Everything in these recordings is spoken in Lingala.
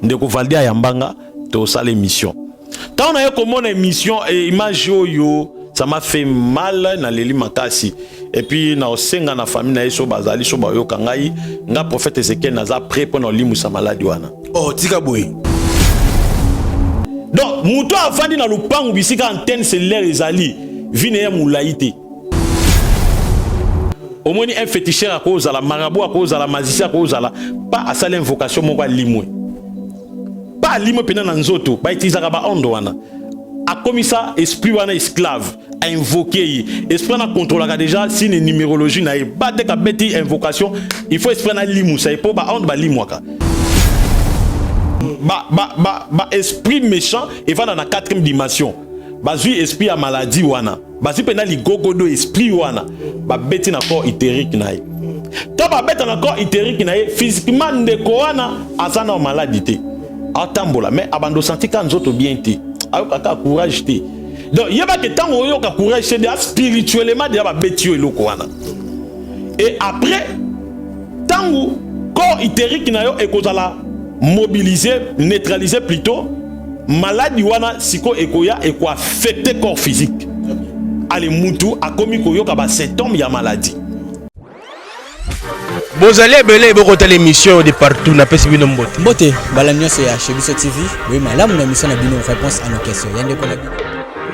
Ndeko Valdi ayamba nga tosala émission. Tango naye komona émission et image oyo ça m'a fait mal na leli makasi. Et puis na osenga na famille na ye so bazali so bayoka ngai nga prophète Ezekiel naza prêt pona olimusa maladi wana. Oh tika boye. Donc moto avandi na lopango bisika antenne cellulaire ezali vie na ye molai te. Omoni un féticheur akozala marabout akozala magicien akozala pa asali invocation moko alimwe pa alimwe mpena na nzoto bautilisaka baonde wana akomisa esprit wana esclave ainvoke ye esprit wana akontrolaka déjà sine numérologie na ye bateka beti invocation il faut esprit wana alimusa ye mpo baonde balimwaka ba, ba, ba, ba esprit méchant evanda na quatrième dimension bazwi esprit ya maladie wana Bazwi mpenza ligogodo esprit wana babeti na corps utérique na ye. To babeta na corps utérique na ye physiquement ndeko wana aza na maladi te. Atambola mais abando senti ka nzoto bien te. Ayoka ka courage te. Donc yeba ke tango oyoka courage te déjà spirituellement déjà babeti yo eloko wana. Et après tango corps utérique na yo ekozala mobilisé, neutralisé plutôt maladi wana siko ekoya ekoaffecte corps physique. Ale mutu akomi koyoka ba symptômes ya maladie. Bozali ebele bokotala émission de partout napesi bino mbote. Mbote bala nyonso ya chez biso TV, boye malamu na émission na bino réponse à nos questions. Ya ndeko na bino.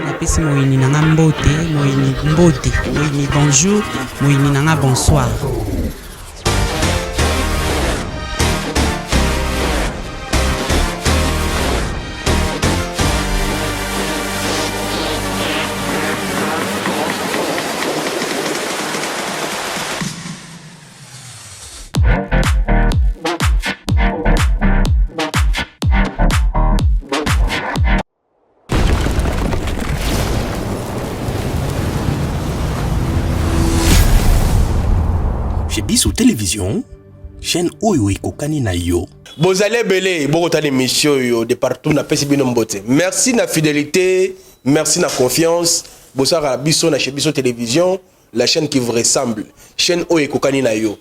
Napesi moyini na nga mbote, moyini mbote, moyini bonjour, moyini na nga bonsoir. Chez biso télévision chaîne oyo ekokani na yo. Bozali ebele bokotala émission oyo de partout napesi bino mbote. Merci na fidélité, merci na confiance. Bosalaka biso na chez biso télévision, la chaîne qui vous ressemble, chaîne oyo ekokani na yo.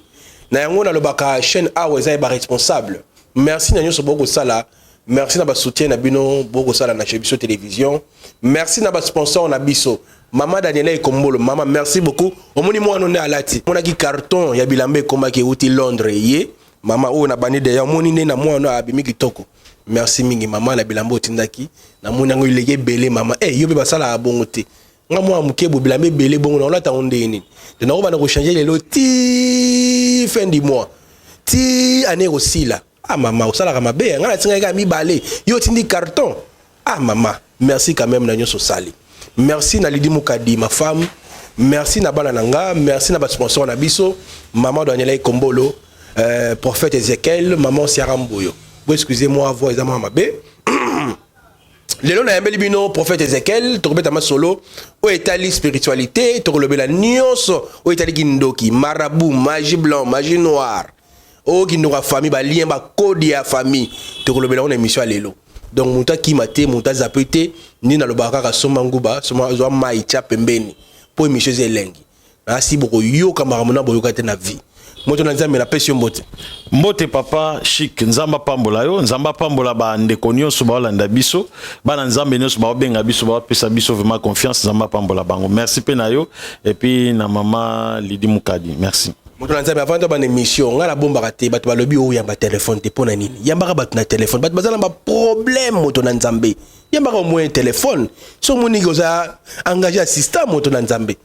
Na yango nalobaka chaîne awa eza ya ba responsable. Merci na nyonso bokosala. Merci na ba soutien na bino bokosala na chez biso télévision. Merci na ba sponsor na biso. Mama Daniela Ekombolo, mama merci beaucoup. Omoni mwana nde alati. Monaki carton ya bilamba ekomaki euti Londres ye. Mama oyo na bandi deja omoni nde na mwana abimi kitoko. Merci mingi mama na bilamba otindaki. Namoni yango eleki ebele mama. Eh yo pe basalaka bongo te. Nga mwana moke bo bilamba ebele bongo na olata yango ndenge nini? Donc nakobanda ko changer lelo ti fin du mois. Ti année ekosila. Ah mama osalaka mabe nga natingaki kaka mibale yo otindi carton ah mama merci quand même na nyonso osali merci na Lydie Mukadi ma femme merci na bana na nga merci na ba sponsor na biso maman Daniela Ekombolo euh, prophète Ezekiel maman Siara Mboyo bo excusez moi voix eza mwa mabe lelo nayambeli bino prophète Ezekiel tokobeta masolo oyo etali spiritualité tokolobela nyonso oyo etali kindoki marabout magie blanc magie noire oyo kindoka ya famille ba lien ba code ya famille tokolobela yango na émission ya lelo donc moto akima te moto azape te nde nalobaka kaka somba nguba somba zwa mai tia pembeni mpo émission eza elengi nasi bokoyoka makambo na boyoka te na vie moto na nzambe napesi yo mbote mbote papa chic nzambe apambola yo nzambe apambola bandeko nyonso baolanda biso bana nzambe nyonso baobenga biso baopesa biso vraiment confiance nzambe apambola bango merci mpe na yo epuis na mama lidi mukadi merci Moto na Nzambe avant tobanda emission ngai nabombaka te bato balobi oyamba telefone te mpo na nini yambaka bato na telefone bato baza na baproblème moto na Nzambe yambaka au moins telefone so omoni oza engage assistant moto na Nzambe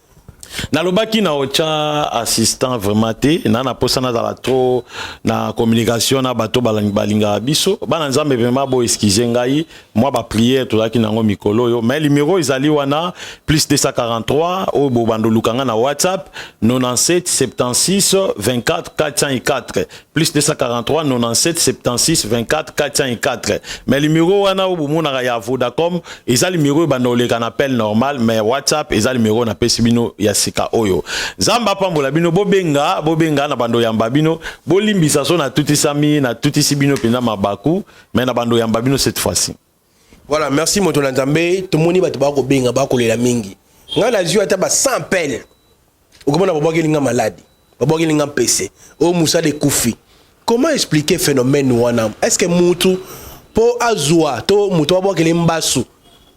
nalobaki na otya assistant vraiment te na na posa nazala trop na communication na bato balingaka biso bana nzambe vraiment bo excuse ngai mwa ba prière tozalaki nango mikolo oyo mais numero ezali wana plus 243 oyo bobanda oluka nga na whatsapp 97 76 24 404 plus 243 97 76 24 404 mais numero wana oyo bomonaka ya vodacom eza numero oyo banda oleka na appel normal mais whatsapp eza numero napesi bino ya sika oyo nzambe apambola bino bobenga bobenga na bando yamba bino bolimbisa so natutisami natutisi bino mpenza mabaku Mais na bando yamba bino cette fois-ci. Voilà, merci moto na Nzambe, tomoni bato ba kobenga ba kolela mingi. Nga na zui ata ba 100 appels. Okomona babwakeli nga maladi, babwakeli nga mpese, o musala ekufi. Comment expliquer phénomène wana? Est ce que mutu mpo azwa to moto babwakele mbasu,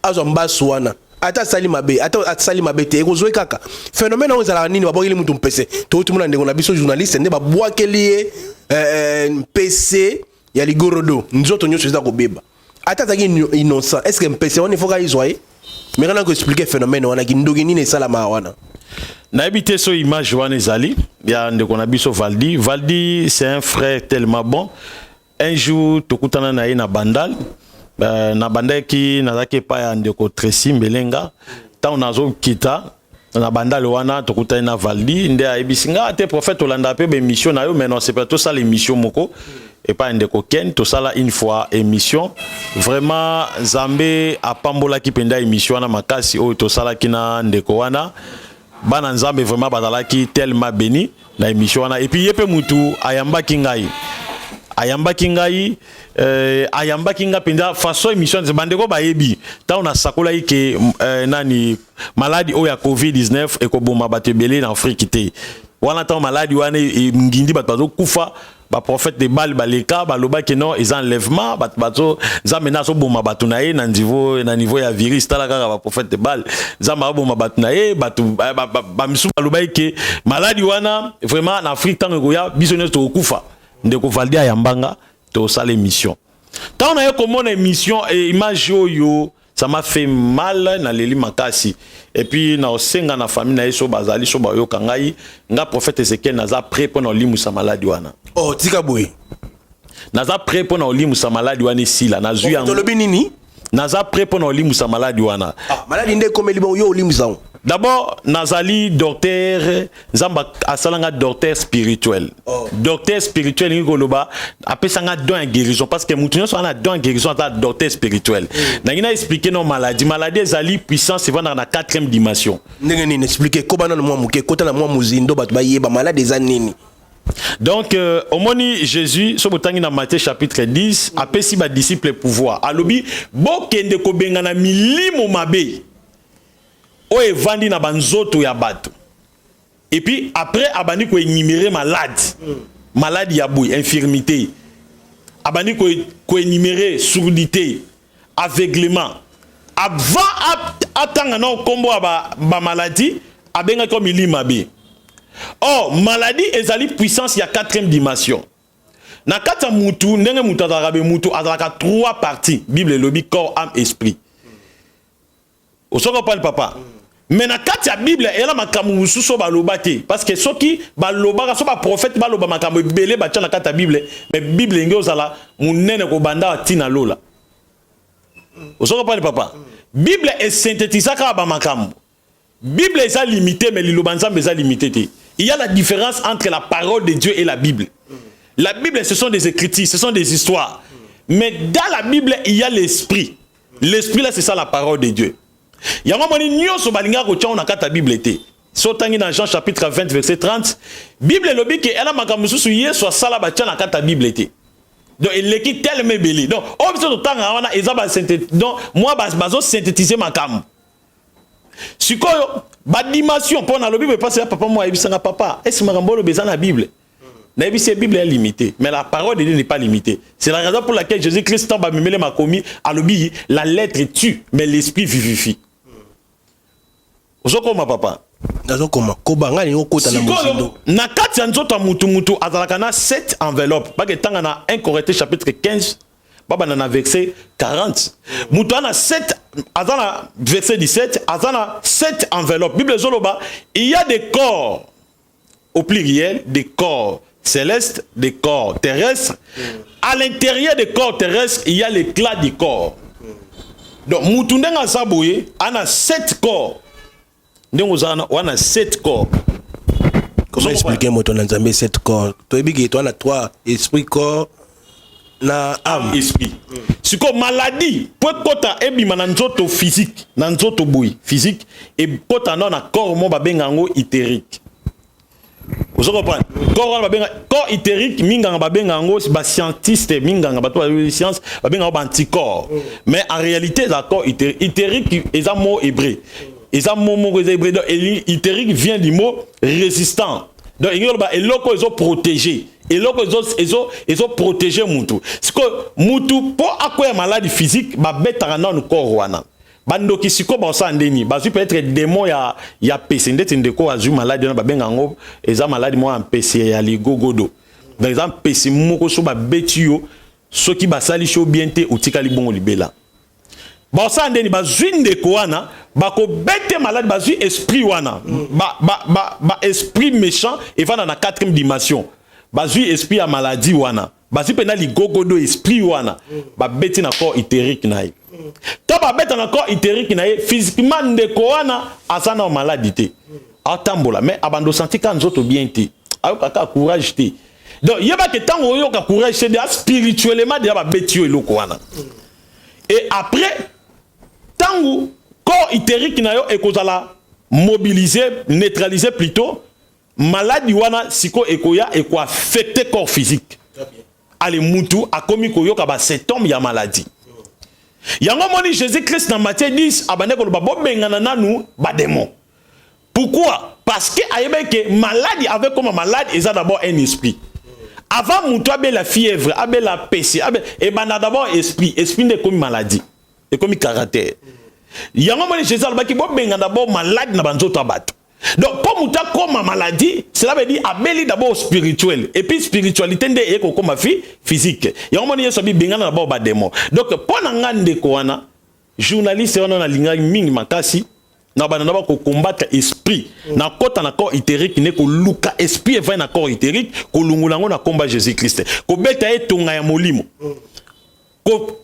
azwa mbasu wana, ata asali mabe, ata asali mabe te, ekozwa kaka? Phénomène oyo ezalaka nini? Babwakeli mutu mpese, touti mona ndeko na biso journaliste nde babwakeli ye mpese ya ligorodo, nzoto nyonso eza kobeba, ata azalaki innocent. Est ce que mpese wana ifoka izwa ye? Mais kana koexpliquer phénomène wana, kindoki nini esalamaka wana? Nayebi te so image wana ezali ya ndeko na biso Valdi. Valdi, c'est un frère tellement bon. Un jour tokutana na ye na Bandal, na bandaki, nazalaki epai ya ndeko Tracy Mbelenga. Ntango nazokita na Bandal wana, tokutani na Valdi, nde ayebisi nga te: "Prophète, olanda mpe baémission na yo, mais non, sepela tosala émission moko epai ya ndeko Ken." Tosala une fois émission, vraiment Nzambe apambolaki mpenza émission wana makasi oyo tosalaki na ndeko wana. Bana Nzambe vraiment bazalaki tellement béni na émission wana. Et puis ye mpe mutu ayambaki ngai mpenza façon émission. Bandeko bayebi, ntango nasakolaki ke nani, maladi oyo ya COVID-19 ekoboma bato ebele na Afrique te, wana ntango maladi wana ngindi, bato bazokufa, baprophète de Baal baleka, balobaki non, eza enlèvement, bato bazo, Nzambe nde azoboma bato na ye na niveau ya virus. Tala kaka baprophète de Baal, Nzambe azoboma bato na ye. Bato bamisusu balobaki ke maladi wana vraiment na Afrique, ntango ekoya, biso nyonso tokokufa. Ndeko Valdi ayambanga, tosala émission. Ntango naye komona émission e image oyo, ça m'a fait mal, naleli makasi. Et puis naosenga na famille na ye, so bazali, so bayoka ngai, nga prophète Ezekiel, naza prêt mpo na olimusa maladi wana. Oh, tika boye. Naza prêt mpo na olimusa maladi wana, esila, nazwi yango. Tolobi nini? Naza prêt mpo na olimusa maladi wana. Ah, maladi nde ekomeli bongo, yo olimbisa yango? D'abord nazali docteur. Nzambe asalanga docteur spirituel. Oh. Docteur spirituel elingi koloba apesanga don ya guérison, parce que motu nyonso aza na don ya guérison aza docteur spirituel. Nangi na expliquer no maladie. Maladie ezali puissance evandaka na quatrième dimension. Ndenge nini? Explique, koba nano mwa moke, kota na mwa mozindo, bato bayeba maladi eza nini. Donc omoni Jésus, so botangi na Matthieu chapitre 10, apesi badisciple pouvoir, alobi: "Bokende kobengana milimo mabe oyo evandi na banzoto ya bato." Et puis après abandi koénumérer maladi, maladi ya boye, infirmité, abandi koénumérer sourdité, aveuglement. Avant atanga na nkombo ya bamaladie, abengaki o milimo mabe. Or maladie ezali puissance ya quatrième dimension na kati ya mutu. Ndenge mutu azalaka be, mutu azalaka trois parties. Bible elobi corps, âme, esprit. Osoki opali papa, mais na kati ya Bible eyala makambo mosusu oyo baloba te, parce que soki balobaka, so baprophète baloba makambo ebele batia na kati ya Bible, mais Bible elingi ozala monene kobanda ntina lola. Osoki opali papa, Bible esynthétisaka kaka bamakambo. Bible eza limité, mais liloba Nzambe eza limité te. Il y a la différence entre la parole de Dieu et la Bible. La Bible, ce sont des écritures, ce sont des histoires, mais dans la Bible il y a l'esprit. L'esprit là, c'est ça la parole de Dieu. Yango moni nyonso balingaka kotia na kati ya Bible te. So otangi na Jean chapitre 20 verset 30, Bible elobi ke ela makambo mosusu Yesu asala, batia na kati ya Bible te. Donc eleki tellement ebele. Donc oyo biso totangaka wana eza donc mwa bazosynthétise makambo. Sikoyo badimension, mpo nalobi boye mpasi ya papa mo ayebisanga: "Papa, esi makambo oloba eza na Bible?" Nayebisi ye: "Bible est limitée, mais la parole de Dieu n'est pas limitée." C'est la raison pour laquelle Jésus Christ, ntango bamemele makomi, alobi: "La lettre tue, mais l'esprit vivifie." Ozokoma, papa? Nazokoma, koba, ngai nalingi okota na mozindo. Na kati ya nzoto ya mutu, mutu azalaka na 7 enveloppe. Baketanga na 1 Corinthiens chapitre 15, babanda na verset 40. Mutu aza na 7, aza na verset 17, aza na 7 enveloppe. Bible ezoloba il y a des corps au pluriel, des corps célestes, des corps terrestres. À l'intérieur des corps terrestres, il y a l'éclat du corps. Donc mutu ndenge aza boye, ana 7 corps. Ndenge oza wana, 7 corps. Comment expliquer, moto na Nzambe, sept corps? Toyebi ke toa na trois: esprit, corps na âme. Esprit. Sikoyo maladie, po ekɔta, ebima na nzoto physique, na nzoto boye physique, ekɔta nao na corps mo babenga yango éthérique. Ozo comprendre? Corps wana babenga corps éthérique. Minganga babenga yango, bascientiste, minganga, bato bayebi science, babenga yango baanticorps. Mais en réalité eza corps éthérique. Éthérique eza mot hébreu, eza mot moko eza hébreu. Donc éthérique vient du mot résistant. Donc elingi koloba eloko ezoprotéger, eloko ezoprotéger mutu. Sikoyo mutu mpo akwea maladie physique, babetaka nanu corps wana. Bandoki sikoyo bakosala ndeni? Bazwi peut-être démon ya pese, ndeti ndeko azwi maladie wana, babenga yango, eza maladie moko ya mpese ya ligogodo. Donc eza mpese moko, so babeti yo, soki basalisi yo bien te, otikali bongo libela. Bakosala ndeni? Bazwi ndeko wana, bakobete maladie, bazwi esprit wana, ba esprit méchant evanda na quatrième dimension. Bazwi esprit ya maladie wana, bazwi mpenza ligogodo, esprit wana babeti na corps éthérique na ye. To babeta na corps éthérique na ye, physiquement ndeko wana aza na maladie te, atambola, mais abanda osanti ka nzoto bien te, ayokaka courage te. Donc yebake, ntango oyoka courage te, deja spirituellement deja babeti yo eloko wana. Et après, ntango corps éthérique na yo ekozala mobilisé, neutralisé plutôt, maladie wana sikoyo ekoya ekoaffecter corps physique. Ale, mutu akomi koyoka basymptôme ya maladie. Yango moni Jésus Christ na Matthieu 10 abandaki koloba: bobengana nanu badémon. Pourquoi? Parce que ayebaki ke maladie avec comme malade eza d'abord un esprit. Avant mutu abela fièvre, abela pesi, ebanda d'abord esprit. Esprit nde ekomi maladie, ekomi caractère. Yango moni Jésus alobaki: bobenga d'abord maladie na banzoto ya bato. Donc mpo moto akóma maladie, cela veut dire abeli d'abord spirituel, et puis spiritualité nde eye kokóma physique. Yango moni Yesu abi: bengana d'abord badémon. Donc mpo na nga, ndeko wana, journaliste wana, nalingaki mingi makasi na banda na bakocombattre esprit, nakɔta na corps éthérique, nde koluka esprit evai na corps éthérique, kolungola yango na komba Jésus Christ, kobeta ye tonga ya molimo,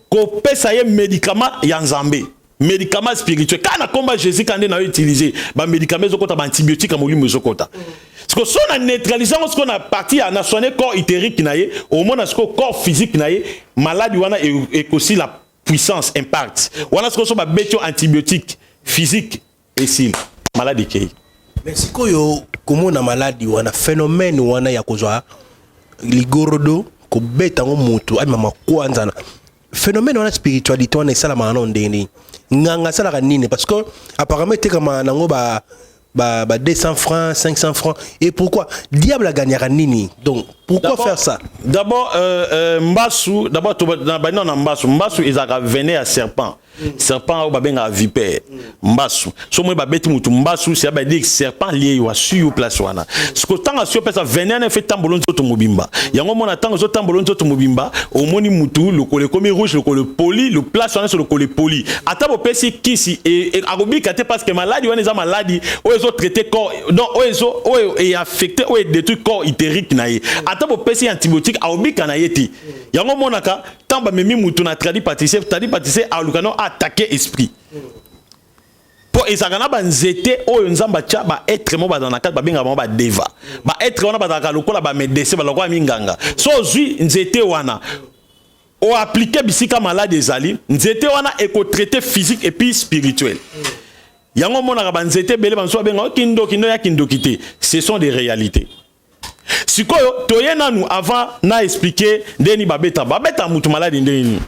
kopesa ye médicament ya Nzambe, médicament spirituel kaka na komba Jésus. Ka nde na yo utiliser bamédicament, ezokɔta, baantibiotique ya molimo ezokɔta. Siko so na neutraliser yango, sikoyo na partie ya na soigner corps éthérique na ye, omona sikoyo corps physique na ye, maladie wana ekosila, puissance, impact wana. Sikoyo so babeti yo antibiotique physique, esili, maladie ekei. Mais sikoyo komona maladie wana, phénomène wana ya kozwa ligorodo, kobeta yango, moto amema kwanza, na phénomène wana, spiritualité wana esalamaka nano ndenge nini? Nganga asalaka nini? Parce que apparemment etekama nango ba 200 francs, 500 francs. Et pourquoi? Diable agagnaka nini? Donc pourquoi faire ça? D'abord mbasu, d'abord bandi na mbasu. Mbasu ezalaka venin ya serpent, serpent oyo babengaka vipère. Mbasu, so moi babeti mutu mbasu, c'est ba dire serpent lie yo, asui yo place wana. Siko ntango asui, opesa venin wana, efe tambola nzoto mobimba. Yango mona, ntango ezotambola nzoto mobimba, omoni mutu lokolo ekomi rouge, lokolo epoli, le place wana so lokolo epoli. Ata bopesi kisi, akobika te, parce que maladie wana eza maladie oyo ezotraiter corps, donc oyo ezo oyo eaffecter, oyo edétruire corps éthérique na ye. Ata bopesi antibiotique, akobika na ye te. Yango omonaka ntango bamemi mutu na tradipraticien, tradipraticien aluka no attaquer esprit, mpo ezalaka na banzete oyo Nzambe atya baêtre mo bazala na kati, babengaka bango badeva. Baêtre wana bazalaka lokola bamédecin, bazalaka lokola minganga. So ozwi nzete wana, oappliquer bisika maladie ezali, nzete wana ekotraiter physique et puis spirituel. Yango omonaka banzete ebele, bamosusu babengaka kindoki. Ndo ya kindoki te, ce sont des réalités. Sikoyo toye nanu, avant na expliquer ndeni babeta, babeta mutu maladie ndenge nini.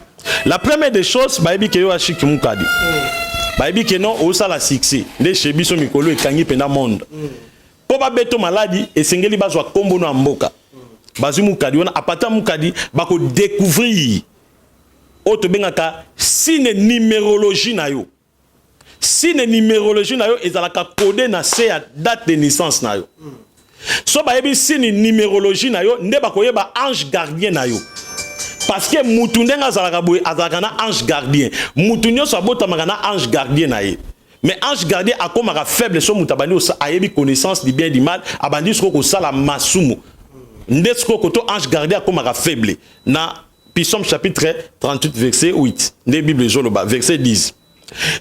La première des choses, bayebi ke yo ashiki mukadi, bayebi ke non, osala succès nde chez biso mikolo ekangi mpenza monde. Mpo babeta maladie, esengeli bazwa nkombo no ya mboka. Bazwi mukadi wana, à partir ya mukadi bakodécouvrir oyo tobengaka signe numérologie na yo. Signe numérologie na yo ezalaka code na se ya date de naissance na yo. So bayebi signe numérologie na yo, nde bakoyeba ange gardien na yo, parce que mutu ndenge azalaka boye, azalaka na ange gardien. Mutu nyonso abotamaka na ange gardien na ye, mais ange gardien akomaka faible so mutu abandi ayebi connaissance du bien, du mal, abandi sikoyo kosala masumu. Nde sikoyo koto ange gardien akomaka faible. Na Psaume chapitre 38 verset 8 nde Bible ezoloba, verset 10.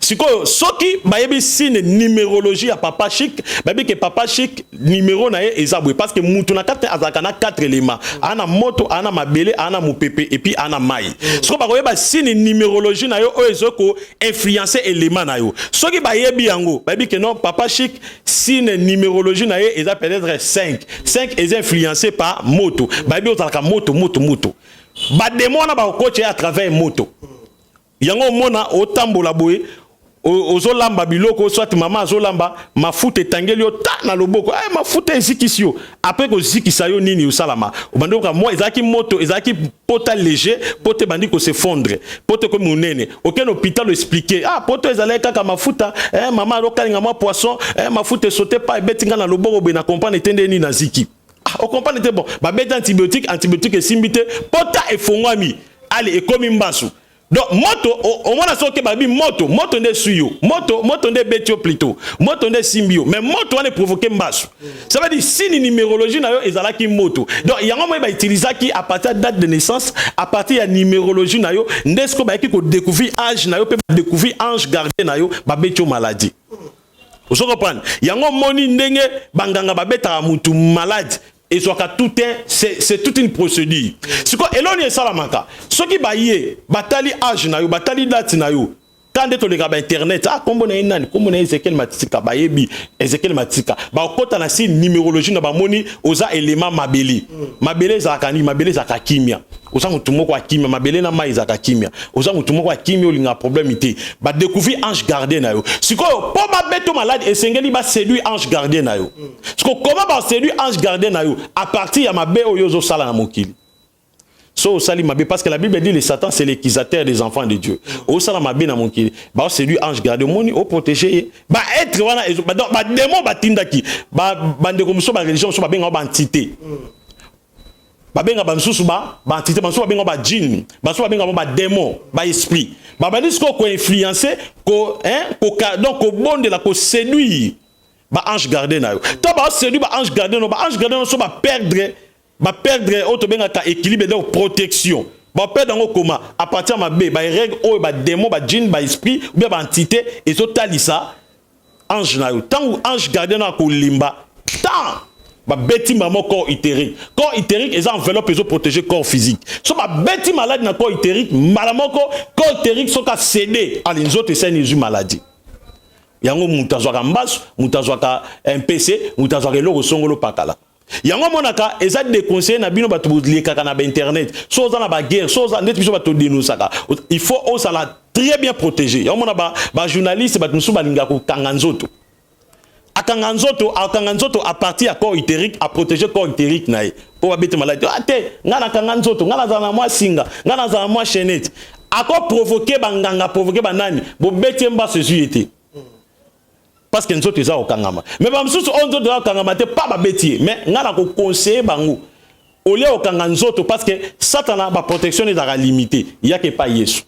Sikoyo soki bayebi signe numérologie ya Papa Chic, bayebi ke Papa Chic numéro na ye eza boye, parce que mutu na kati azalaka na 4 éléments: aa na moto, aa na mabele, aa na mopepe et puis aa na mai. Soki bakoyeba signe numérologie na yo oyo ezoki koinfluencer élément na yo, soki bayebi yango, bayebi ke non, Papa Chic, signe numérologie na ye eza peut-être 5. 5 eza influencé par moto. Bayebi ozalaka moto, moto, moto. Badémon wana bakokotya ye à travers moto. Yango omona otambola boye. Ozolamba biloko, soit mama azolamba, mafuta etangeli yo ta na loboko. Eh, mafuta ezikisi yo. Après kozikisa yo, nini osalama? Obandi oyoka mwa ezalaki moto, ezalaki pota léger, pota ebandi kose fondre, pota ekomi monene. Okende hôpital, oexpliquer: "Ah, poto ezalaki kaka mafuta." Eh, mama azokalinga mwa poisson, eh, mafuta esote pa, ebeti nga na loboko boye, na comprendre te nde nini naziki. Ah, ocomprendre te. Bon, babeti antibiotique, antibiotique esimbi te, pota efongwami, ale ekomi mbasu. Donc moto, omona soki babi moto, moto nde eswi yo, moto, moto nde ebeti yo, plutôt moto nde esimbi yo, mais moto wana eprovoquer mbasu. Ça veut dire signe numérologie na yo ezalaki moto. Donc yango moye bautilisaki à partir ya date de naissance, à partir ya numérologie na yo, nde sikoyo bayaki kodécouvrir âge na yo mpe badécouvrir ange gardien na yo, babeti yo maladie. Ozo comprendre? Yango omoni ndenge banganga babetaka mutu malade, ezwaka tout un c'est toute une procédure. Sikoyo eloni esalamaka, soki baye batali âge na yo, batali date na yo, ka nde toleka bainternet: "Ah, kombo na ye nani?" "Kombo na ye Ezekiel Matika." Bayebi Ezekiel Matika, bakota na si numérologie na, bamoni oza élément mabele. Mabele ezalaka nini? Mabele ezalaka kimia. Oza motu moko ya kimia. Mabele na mai ezalaka kimia. Oza motu moko ya kimia, olingaka problème te. Badécouvrir ange gardien na yo. Sikoyo mpo babeto malade, esengeli baséduire ange gardien na yo. Sikoyo koma baséduire ange gardien na yo à partir ya mabe oyo ozosala na mokili. So osali mabe, parce que la Bible dit: "Le Satan, c'est l'accusateur des enfants de Dieu." Osala mabe na mokili, baoséduire ange gardien. Omoni oprotéger ye, baêtre wana, badémon batindaki bandeko mosusu, bareligion mosusu babengaka baentité, babenga bamisusu baentité, bamisusu babenga badjinn, bamisusu babenga bango badémon, baesprit. Babandi sikoyo koinfluencer ko, hein, donc kobondela, koséduire baange gardien na yo. To baoséduire baange gardien no, baange gardien no so baperdre oyo tobengaka équilibre, donc protection. Baperdre yango koma à partir ya mabe, barègle oyo badémon, badjinn, baesprit ou bien baentité ezotalisa ange na yo. Ntango ange gardien no akolimba, tant babeti mama corps utérique. Corps utérique eza enveloppe ezoprotéger corps physique. So babeti maladi na corps utérique, mbala moko corps utérique soki acéder, ali nzoto esali ezwi maladie. Yango moto azwaka mbasu, moto azwaka mpc, moto azwaka eloko songolo pakala. Yango omonaka eza déconseillé na bino bato bolekaka na bainternet. So oza na baguerre, so oza ndeti biso bato dénonçaka, il faut ozala très bien protégé. Yango omona bajournaliste, bato mosusu balingaka kokanga nzoto. Akanga nzoto, akanga nzoto à partir ya corps utérique, aprotéger corps utérique na ye mpo babete maladi. Ah te, ngai nakanga nzoto, ngai nazala na mwa singa, ngai nazala na mwa chaînette. Akoprovoquer banganga, provoquer banani, bobeti ye mbaso, ezwi ye te, parce que nzoto eza kokangama. Mais bamosusu oyo nzoto eza kokangama te, pa babeti ye. Mais ngai na koconseiller bango olia kokanga nzoto, parce que Satana baprotection ezalaka limité. Yaka epai Yesu,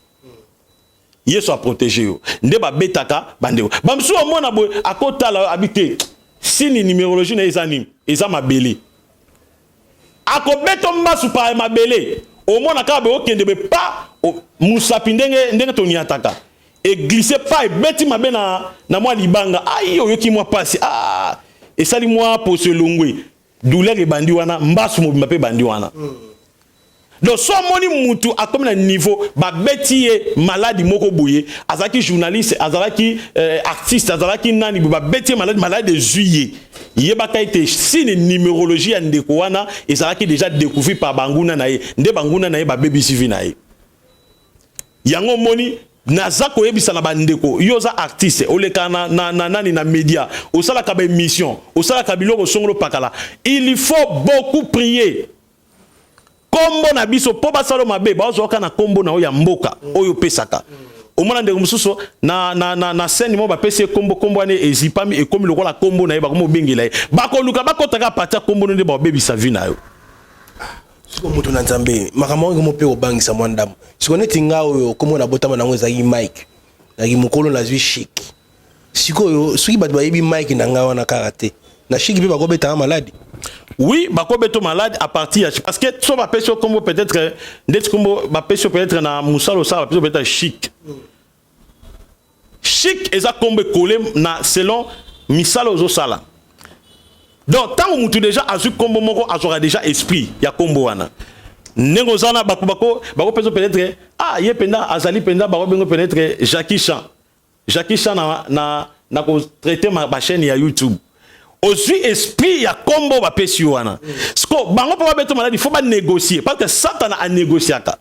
Yesu aprotéger yo. Nde babetaka bandeko bamosusu, omona boye akotala abi te signe numérologie na ye eza nini? Eza mabele. Akobeta mbasu pa mabele. Omona kaka boye okende boye pa mosapi, ndenge ndenge toniataka, eglisse pa, ebeti mabe na mwa libanga. Ai, oyoki mwa pasi. Ah, esali mwa poso elongwe, douleur ebandi wana, mbasu mobimba mpe ebandi wana. Donc so omoni mutu akomi na niveau babeti ye maladi moko boye, azalaki journaliste, azalaki artiste, azalaki nani boye, babeti ye maladi, maladi ezwi ye, yebaka ete signe numérologie ya ndeko wana ezalaki déjà découvert par banguna na ye. Nde banguna na ye babebisi vie na ye. Yango omoni naza koyebisa na bandeko: yo oza artiste, oleka na nani, na média, osalaka baémission, osalaka biloko songolo pakala, il faut beaucoup prier. Kombo na biso, mpo basala mabe, bazwaka na kombo na oyo ya mboka oyo opesaka. Omona ndeko mosusu na scène moko, bapesi ye kombo, kombo wana ezipami, ekomi lokola kombo na ye, bakomi obengela ye, bakoluka bakɔtaka parti ya kombo no, nde bakobebisa vie na yo. Siko moto na Nzambe, makambo yango mo mpe kobangisa mwa ndambo. Siko neti nga oyo kombo na botama nango ezalaki Mike, nazalaki mokolo, nazwi Shik. Sikoyo soki bato bayebi Mike na ngai wana kaka te, na Shik mpe bakobetanga maladi? Oui, bakobeta malade à partir ya, parce que so bapesi yo kombo, peut-être ndeti kombo bapesi yo, peut-être na mosala osala, bapesi yo peut-être Chic. Chic eza kombo ekole na selon misala ozosala. Donc ntango mutu déjà azwi kombo moko, azwaka déjà esprit ya kombo wana. Ndenge oza wana, bakopesa peut-être: "Ah, ye mpenza azali mpenza." Bakobengo peut-être Jackie Chan. Jackie Chan na kotraiter bachaîne ya YouTube, ozwi esprit ya kombo bapesi yo wana. Siko bango mpo babeta maladi, faut banégocier, parce que Satana anégociaka.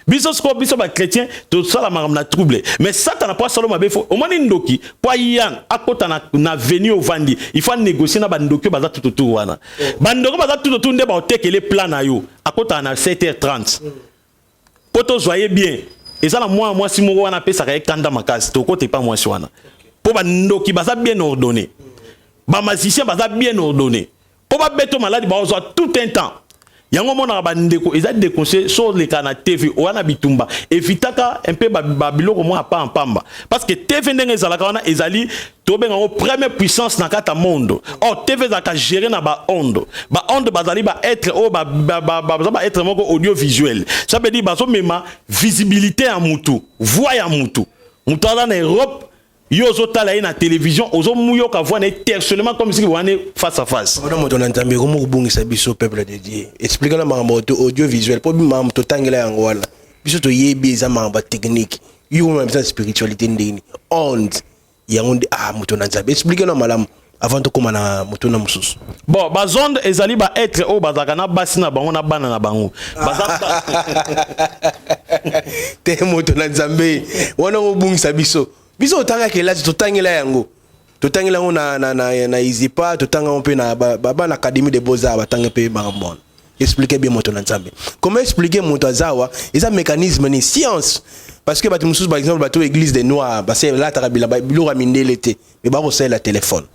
Biso sikoyo, biso bachrétien, tosala makambo na trouble. Mais Satana, mpo asala mabe, faut omoni ndoki mpo aya akota na avenue ovandi, il faut anégocier na bandoki oyo baza tout autour wana. Bandoki oyo baza tout autour nde baotekele plan na yo. Akotaka na 7h30 mpo tozwa ye bien. Eza na mwana mwasi moko wana apesaka ye kanda makasi. Tokota epa mwasi wana mpo bandoki baza bien ordonné, bamagicien baza bien ordonné mpo babeto maladi, baozwa tout un temps. Yango omonaka bandeko, eza déconseillé so oleka na TV oya na bitumba, evitaka un peu babiloko moko apa pamba, parce que TV ndenge ezalaka wana, ezali tobenga yango première puissance na kati ya monde. Or TV ezalaka géré na baonde. Baonde bazali baêtre oyo baza baêtre moko audiovisuel. Ça veut dire bazomema visibilité ya mutu, voix ya mutu. Mutu aza na Europe, yo ozotala ye na télévision, ozomuyoka voix na ye personnellement comme soki wana face à face. Wana moto na Nzambe, ekomi kobungisa biso peuple de Dieu. Explique na makambo audiovisuel mpo makambo totangela yango wana, biso toyebi eza makambo ya technique. Yo na biso na spiritualité, ndeni onde yango nde? Ah, moto na Nzambe, explique na malamu avant tokóma na moto na mosusu. Bon, bazonde ezali baêtre oyo bazalaka na basi na bango na bana na bango. Baza Te, moto na Nzambe, wana kobungisa biso. Biso otanga kelasi, totangela yango, totangela yango na ISIPA, totanga yango mpe na bana Académie de Beaux-Arts, batanga mpe makambo wana. Explique bien, moto na Nzambe. Comment expliquer moto aza awa? Eza mécanisme ni science? Parce que bato mosusu, par exemple bato église des Noirs, balataka biloko ya mindele te, mais bakosalela téléphone.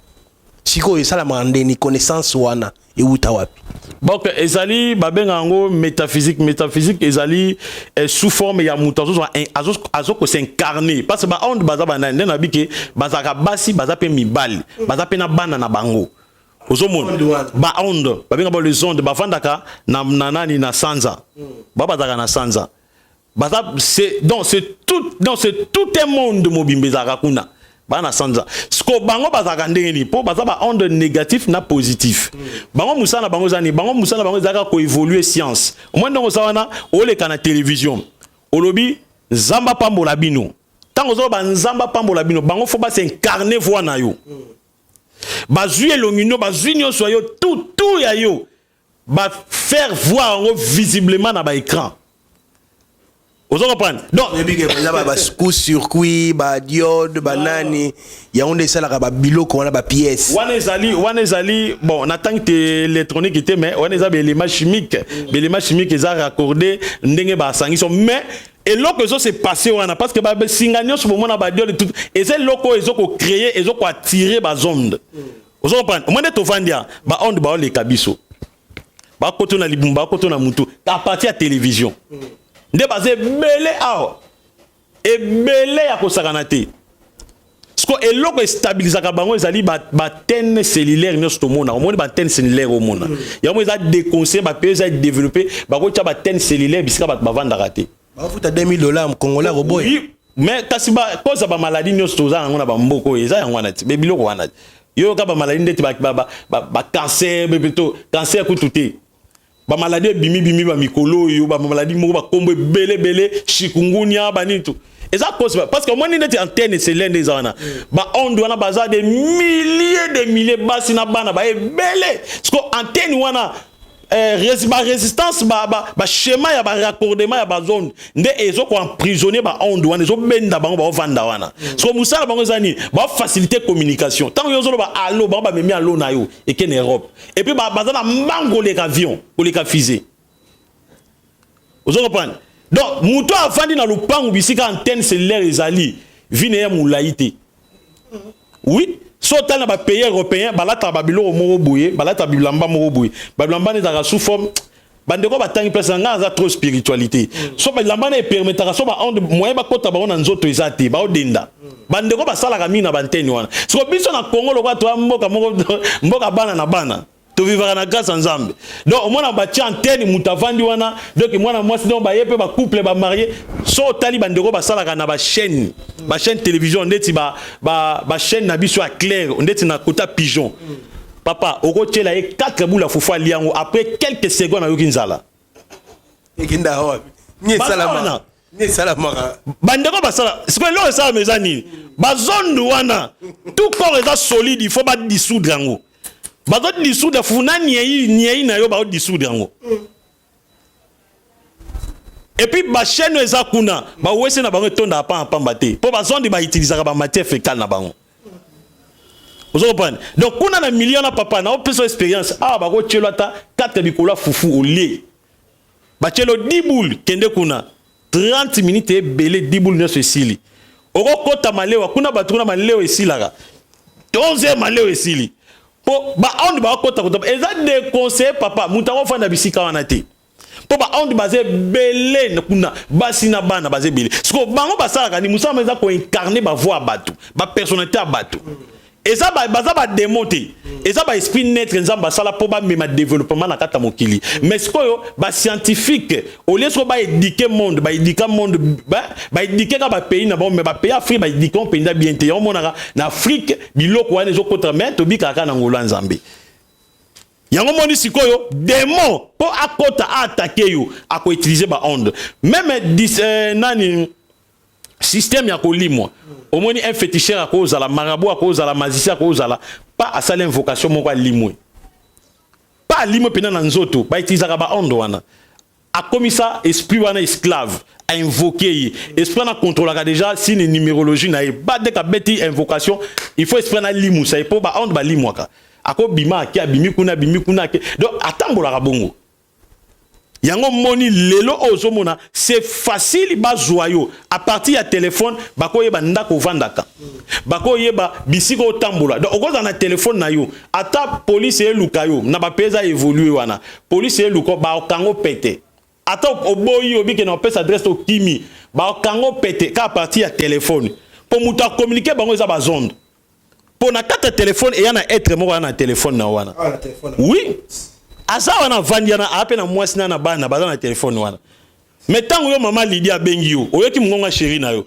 Sikoyo esalamaka ndeni? Connaissance wana ewuta wapi? Donc ezali, babenga yango métaphysique. Métaphysique ezali sous forme ya moto azozwa, azokos'incarner, parce que baonde baza banani? Nde nabi ke bazalaka basi, baza mpe mibali, baza mpe na bana na bango. Ozomona baonde, babenga ba les ondes, bavandaka na nani, na sanza. Bazalaka na sanza, baza, c'est donc c'est tout, donc c'est tout un monde mobimba ezalaka kuna. Baa na sanza. Siko bango bazalaka ndenge nini? Mpo baza baonde négatif na positif. Bango mosala na bango eza nini? Bango mosala na bango ezalaka koévoluer science. Omoi ndenge oza wana, oleka na télévision, olobi: "Nzambe apambola bino." Ntango ozoloba "Nzambe apambola bino", bango faut bas'incarner voix na yo, bazwi elongi no, bazwi nyonso ya yo, tout tout ya yo, bafaire voir yango visiblement na baécran. Ozo comprendre? Donc oyebi ke eza bacourt-circuit, badiode, banani, yango nde esalaka babiloko wana, bapièce. Wana ezali bon, na tangi te électronique te, mais wana eza baélément chimique. Baélément chimique eza raccordé ndenge basangisi, mais eloko ezo se passe wana, parce que basinga nyonso bomona, badiode, tout eza eloko oyo ezokocréer, ezokoattirer bazonde. Ozo comprendre? Omoi nde tovandi ya baonde, baoleka biso, bakoto na libumu, bakoto na mutu à partir ya télévision. Nde baza ebele awa, ebele ya kosakana te. Siko eloko estabilisaka bango ezali baantenne cellulaire nyonso tomona. Omoni baantenne cellulaire, omona yango eza déconseillé. Bapays eza développé bakotia baantenne cellulaire bisika bato bavandaka te. Bafuta 2000 $, congolais akoboya. Oui, mais kasi koza bamaladi nyonso toza yango na bamboka oyo, eza yango wana ti biloko wana ti. Yoyoka bamaladi ndeti bacancer, to cancer kutu te, bamaladi ebimibimi bamikolo oyo, bamaladi moko bakombo ebele ebele, chikungunya, banini, tu eza cause, parce que omoni neti antenne cellulaire nde eza wana, baonde wana baza de milliers de milliers, basi na bana baebele. Siko antenne wana, barésistance, baschéma ya baraccordement ya bazone nde ezokoemprisonner baonde wana, ezobenda bango, baovanda wana. Siko mosala bango eza nini? Baofaciliter communication. Ntango yo ozoloba "allo", bango bamemi "allo" na yo eke na Europe. Et puis baza na mbangu koleka avion, koleka fusée. Ozo comprendre? Donc moto avandi na lopango bisika antenne cellulaire ezali, vie na ye molai te. Oui, so otali na bapays européen, balataka babiloko moko boye, balataka bilamba moko boye. Babilamba wana ezalaka sous forme, bandeko batangi place na ngai, aza trop spiritualité. So bilamba wana epermettaka so baonde moyen bakota bango na nzoto eza te, baodenda. Bandeko basalaka mingi na baantenne wana. Siko biso na Congo, lokola toya mboka moko, mboka bana na bana, tovivaka na grâce ya Nzambe. Donc omona batia antenne, moto avandi wana, donc mwana mwasi, donc baye mpe bacouple bamarié. So otali bandeko basalaka na bachaîne, bachaîne télévision, ndeti bachaîne na biso ya claire, ndeti na kota pigeon, papa okotiela ye 4 boules ya fufu, alia yango, après quelques secondes ayoki nzala. Ekenda wapi? Ni esalamaka, ni esalamaka. Bandeko basala. Sikoyo eloko esalama eza nini? Bazondu wana, tout corps eza solide, il faut badissoudre yango. Bazodissoudre fufu na niei, niei na yo, baodissoudre yango. Et puis bachaîne oyo eza kuna, bawese na bango etondaka pamba pamba te, mpo bazondi bautilisaka bamatière fécale na bango. Ozo comprendre? Donc kuna na milieu na papa na opesa expérience awa, bakotielo ata 4 bikolo ya fufu, olie, batielo 10 boule, kende kuna 30 minutes ebele, 10 boule nyonso esili. Okokota malewa kuna, bato kuna malewa esilaka 11 heures, malewa esili, mpo baonde bakota kota. Eza déconseillé, papa. Moto akofanda bisika wana te, mpo baonde baza ebele kuna, basi na bana baza ebele. Siko bango basalaka ni mosala eza koincarner bavoix ya bato, bapersonnalité ya bato. Eza baza badémon te, eza baesprit neutre Nzambe asala mpo bamema développement na kati ya mokili. Mais sikoyo bascientifique, au lieu sikoyo baéduquer monde, baéduquer monde, baéduquer kaka bapays na bango, mais bapays Afrique baéduquer ngo mpenza bien te. Yango monaka na Afrique biloko wana ezokotaka, mais tobikaka kaka na ngolu ya Nzambe. Yango moni sikoyo démon mpo akota aattaquer yo, akoutiliser baonde même nani, système ya kolimwa. Omoni, un féticheur akozala, marabout akozala, magicien akozala pa, asali invocation moko, alimwe pa, alimwe mpenza na nzoto. Bautilisaka baonde wana, akomisa esprit wana esclave, ainvoquer ye. Esprit wana contrôlaka déjà signe numérologie na ye. Badeka abeti invocation, il faut esprit wana alimusa ye, mpo baonde balimwaka. Akobima, ake, abimi kuna, abimi kuna, ake. Donc atambolaka bongo. Yango moni lelo oyo ozomona, c'est facile bazwa yo à partir ya telefone. Bakoyeba ndako ovandaka, bakoyeba bisika otambola. Donc okozala na telefone na yo, ata polise eluka yo na bapays eza évolué wana, polise eluka, bakango pete. Ata oboyi, obike na opesa adresse, okimi, bakango pete kaka à partir ya telefone, mpo moto acommuniquer bango eza bazonde, mpo na kati ya telefone eya na être moko wana na telefone na wana. Ah, na telefone. Oui, aza wana, avandi wana, aa mpe na mwasi na bana baza na telefone wana. Mais ntango yo mama Lidi abengi yo, oyoki mongongo ya chéri na yo.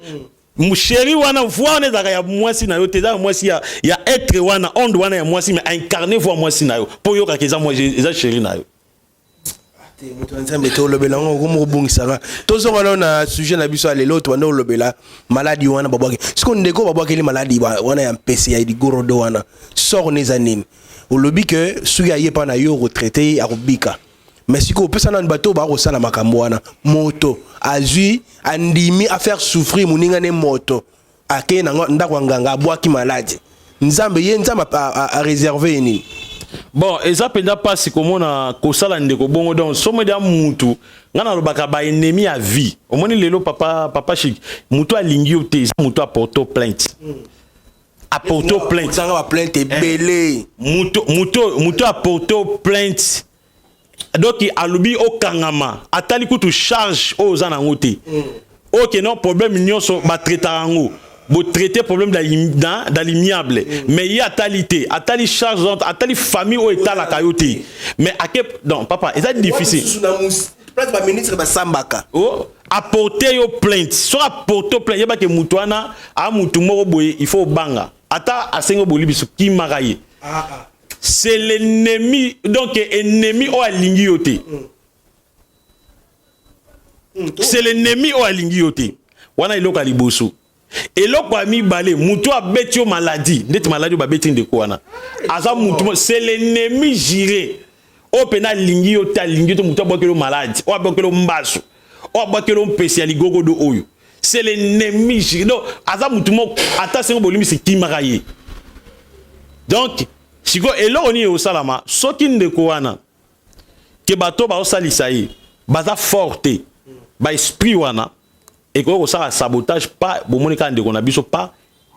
Chéri wana, voix wana ezalaka ya mwasi na yo te, eza ya mwasi ya être wana, onde wana ya mwasi, mais aincarner voix mwasi na yo mpo oyokaka eza eza chéri na yo. Te, moto ya Nzambe, te, olobela yango okomi kobungisaka. Tozonga nano na sujet na biso ya lelo. Tobanda olobela maladi wana babwaki. Siko ndeko babwakeli maladi wana ya mpese ya ligorodo wana, sort na eza nini? Olobi ke soki aye mpa na yo, retraité akobika. Mais sikoyo opesa nanu bato oyo bakosala makambo wana. Moto azwi, andimi afaire souffrir moninga ne, moto akei na ndako ya nganga, abwaki maladi. Nzambe ye, Nzambe aréserver ye nini? Bon, eza mpenza mpasi komona kosala ndeko bongo. Donc somo ya mutu, ngai nalobaka baennemi ya vie. Omoni lelo, papa, papa Chik, mutu alingi yo te, eza mutu aporter plainte, aporter plainte. Otanga baplainte ebele. Mutu aporter plainte, donc alobi okangama, atali kutu charge oyo oza nango te. Oke non, problème nyonso batraitaka yango, botraiter problème dans l'amiable, mais ye atali te, atali charge, atali famille oyo etalaka yo te, mais ake. Donc papa, eza difficile. Lisusu na place baministre basambaka. Oh, aporter yo plainte, soki aporter plainte, yebake mutu wana a mutu moko boye, il faut obanga. Ata asengi bolibiso, kimaka ye. C'est l'ennemi, donc ennemi oyo alingi yo te. C'est l'ennemi oyo alingi yo te. Wana eloko ya liboso. Eloko ya mibale, mutu abeti yo maladi ndeti maladi oyo babeti ndeko wana, aza mutu c'est l'ennemi juré oyo mpena alingi yo te, alingi yo te. Mutu abwakeli yo maladi oyo, abwakeli yo mbaso oyo, abwakeli yo mpesi ya ligogodo oyo, c'est l'ennemi juré. Donc aza mutu moko, ata sengo bolimbisi, kimaka ye. Donc sikoyo eloko nini osalama soki ndeko wana ke bato baosalisa ye baza fort te, baesprit wana ekoki kosala sabotage pa. Bomoni kaka ndeko na biso pa,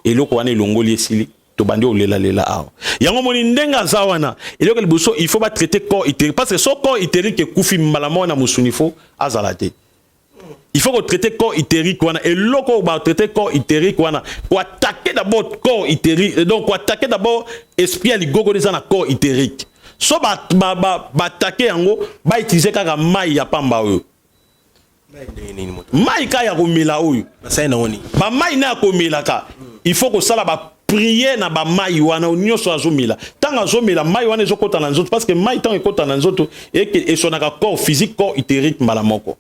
eloko wana elongoli, esili, tobandi olelalela awa. Yango moni ndenge aza wana, eloko liboso, il faut batraiter corps éthérique, parce que so corps éthérique ekufi mbala moko na mosuni, fo azala te. Il faut kotraiter corps éthérique wana. Eloko oyo batraiter corps éthérique wana, koattaquer d'abord corps éthérique, donc koattaquer d'abord esprit ya ligogo eza na corps éthérique. So baattaquer yango, bautiliser kaka mai ya pamba oyo, mai kaka ya komela oyo. Basali nango nini? Bamai na ya komelaka, il faut kosala baprière na bamai wana nyonso azomela. Ntango azomela mai wana, ezokɔta na nzoto, parce que mai ntango ekɔta na nzoto, esonaka corps physique, corps éthérique mbala moko.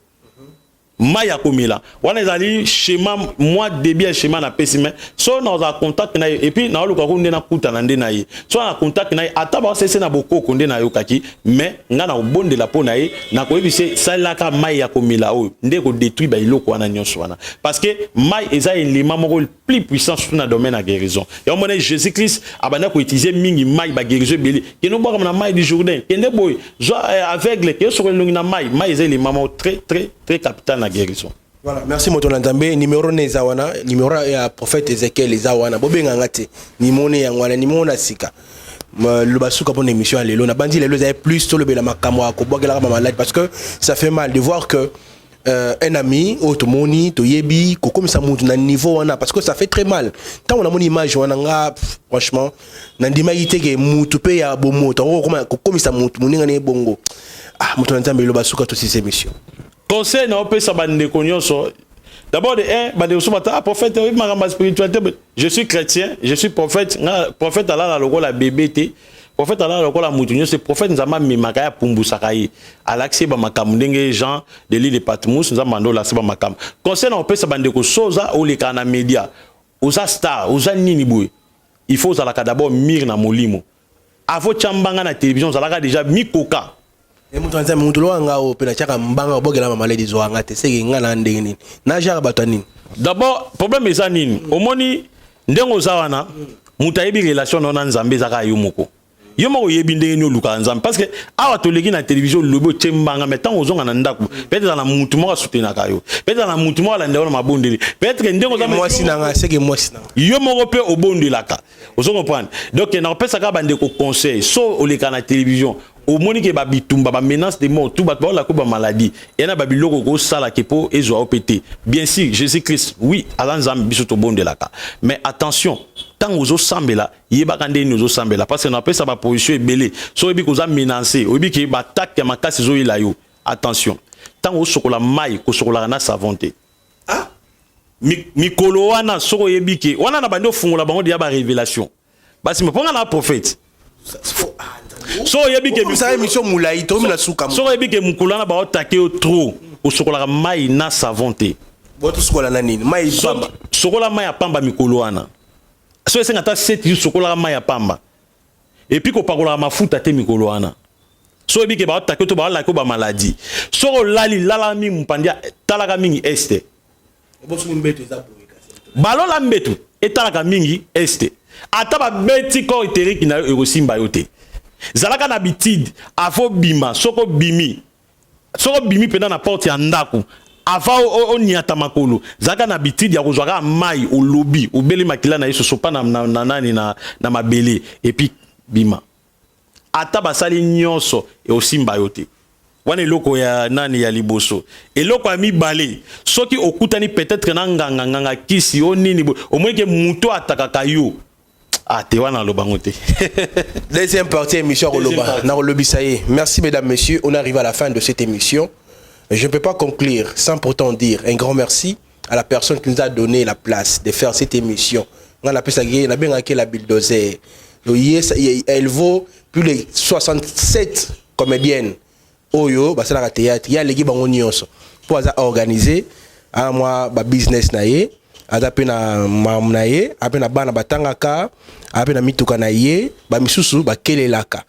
Mai ya komela wana ezali schéma, mwa début ya schéma napesi. Mais so nazala contact na ye, et puis naoluka ku nde nakutana nde na ye, so na contact na ye, ata baosese na bokoko nde nayokaki, mais nga na kobondela mpo na ye, nakoyebisa esalelaka mai ya komela oyo nde kodétruire bailoko wana nyonso wana, parce que mai eza élément moko plus puissant, surtout na domaine ya guérison. Yango mona Jésus Christ abanda koutiliser mingi mai, baguérison ebele. Kende obwakama na mai du Jourdain, kende boye, zwa aveugle, kende sokola elongi na mai. Mai eza élément moko très très très capital na guérison. Voilà, merci moto na Nzambe. Numéro ne eza wana, numéro ya prophète Ezekiel eza wana. Bobenganga te, numéro ne yango wana, numéro na sika. Loba suka mpona émission ya lelo. Nabandi lelo ezali plus tolobela makambo ya kobwakelaka bamaladi, parce que ça fait mal de voir que un ami oyo tomoni, toyebi, kokomisa mutu na niveau wana, parce que ça fait très mal. Ntango namoni image wana, nga franchement nandimaki te ke mutu mpe ya bomoto akoki kokomisa mutu moninga na ye bongo. Ah, moto na Nzambe, eloba suka, tosisa émission. Conseil na opesa bandeko nyonso, d'abord de un, bandeko so bata: "Ah, prophète, oyebi makambo ya spiritualité." Je suis chrétien, je suis prophète. Nga prophète alala lokola bébé te, prophète alala lokola mutu nyonso. Prophète, Nzambe amemaka ye, apumbusaka ye, alakisi ye bamakambo ndenge Jean de l'île de Patmos, Nzambe ando olakisi bamakambo. Conseil na opesa bandeko, so oza olekaka na média, oza star, oza nini boye, il faut ozalaka d'abord mûr na molimo. Avant tya mbanga na télévision, ozalaka déjà mikoka. E moto na Nzambe, moto lowa nga oyo mpe natiaka mbanga obokela mamaladi ezwaka te, seke nga na ndenge nini najaka bato ya nini? D'abord problème eza nini? Omoni ndenge oza wana, moto ayebi relation na yo na Nzambe ezaka yo moko. Yo moko oyebi ndenge nini olukaka Nzambe, parce que awa toleki na télévision, olobi, otie mbanga, mais ntango ozonga na ndako, peut-être eza na mutu moko asoutenaka yo, peut-être eza na mutu moko alandela yo na mabondeli, peut-être ndenge oza Mwasi na nga, seke mwasi na nga. Yo moko mpe obondelaka, ozo comprendre? Donc nakopesaka bandeko conseil: so oleka na télévision, omoni ke babitumba, bamenace de mort, tout, bato baolaka bamaladie eya na babiloko kosalaka mpo ezwa yo mpe te. Bien sûr, Jésus Christ, oui, aza Nzambe, biso tobondelaka, mais attention, ntango ozosambela, yebaka ndenge nini ozosambela, parce que napesa baposition ebele. So oyebi koza menacé, oyebi ke baattaque ya makasi ezoyela yo, attention, ntango osokola mai, kosokolaka na savon te. Mikolo wana, soki oyebi ke wana na bandi ofungola bango deya barévélation, basi mpo nga na prophète, so oyebi ke Okomisa émission molai, tokomi na suka. Soki oyebi ke mokolo wana baotake yo trop, osokolaka mai na savon te. Botosukola na nini? Mai pamba? Sokola mai ya pamba mikolo wana. So esenga ata 7 jours, sokolaka mai ya pamba, et puis kopakolaka mafuta te mikolo wana. So oyebi ke baotake to baolaki yo bamaladi, soki olali, lala mingi mopandi, talaka mingi est. Bosoki mbeto eza boye kasi? Balola mbeto etalaka mingi est. Ata babeti corps éthérique na yo, ekosimba yo te. Zalaka na habitude, avant bima, soki obimi, soki obimi mpenza na porte ya ndako, avant oniata makolo, zalaka na habitude ya kozwa kaka mai, olobi obeli makila na ye, sosopa na nani na mabele, et puis bima. Ata basali nyonso, ekosimba yo te. Wana eloko ya nani ya liboso. Eloko ya mibale, soki okutani peut-être na nganga, nganga kisi o nini boye, omoni ke moto atakaka yo, ah te, wana alobango te. Deuxième partie émission. Deuxième Koloba partie. na kolobisa ye. Merci mesdames, messieurs, on arrive à la fin de cette émission. Je ne peux pas conclure sans pourtant dire un grand merci à la personne qui nous a donné la place de faire cette émission. Nga napesaki ye, nabengaki la bulldozer. Ye, elle vaut plus de 67 comédiennes oyo basalaka théâtre. Ye aleki bango nyonso mpo aza organisé, aa mwa babusiness na ye, aza mpe na mamu na ye, aza mpe na bana batangaka, aza mpe na mituka na ye, bamisusu bakelelaka.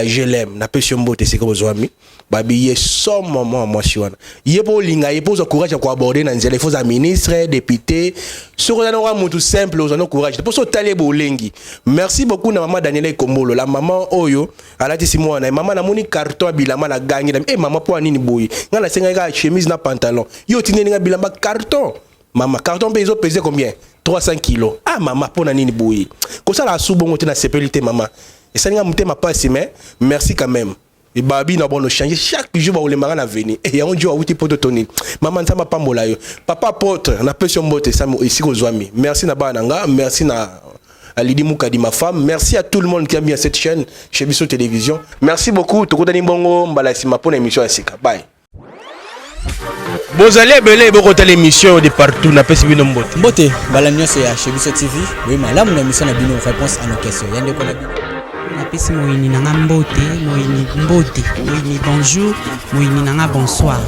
Je l'aime, napesi yo mbote esika bozwami. Babi ye somo mwa mwasi wana, ye mpo olinga ye, mpo ozwa courage ya koaborder na nzela, il faut oza ministre, député. Soki oza nango mutu simple, ozwa no courage mpo so otali ye bolengi. Merci beaucoup na mama Daniela Ekombolo, la mama oyo alatisi mwana ye. Mama, namoni carton ya bilamba, na gangi na e mama, mpo ya nini boye? Ngai nasengaki kaka chemise na pantalon, yo otindeli nga bilamba carton. Mama, carton mpe ezopese combien? 300 kilo. Ah mama, mpo na nini boye? Kosala asu bongo te, nasepeli te mama, esali nga motema pasi, mais merci quand même. Babi na bono changer chaque jour, baolembaka na veni yango jo awuti poto to nini. Mama, Nzambe apambola yo. Papa apôtre, napesi yo mbote esika ozwami. Merci na bana na nga, merci na Lydie Moukadi, ma femme. Merci à tout le monde qui a mis à cette chaîne, chez Bisso Télévision. Merci beaucoup. Tokutani bongo mbala sima pour l'émission ya sika. Bye. Bozali ebele bokotala émission de partout, napesi bino mbote. Mbote mbala nyonso ya chez Biso TV, boye malamu na émission na bino Réponse à nos questions ya ndeko na bino. Napesi moyini na nga mbote, moyini mbote, moyini bonjour, moyini na nga bonsoir.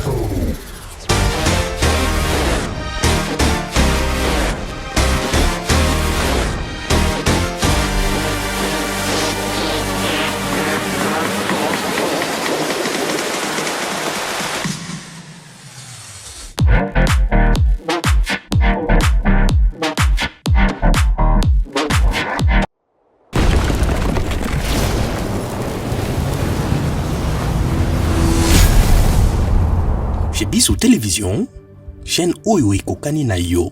Biso Télévision, chaîne oyo ekokani na yo.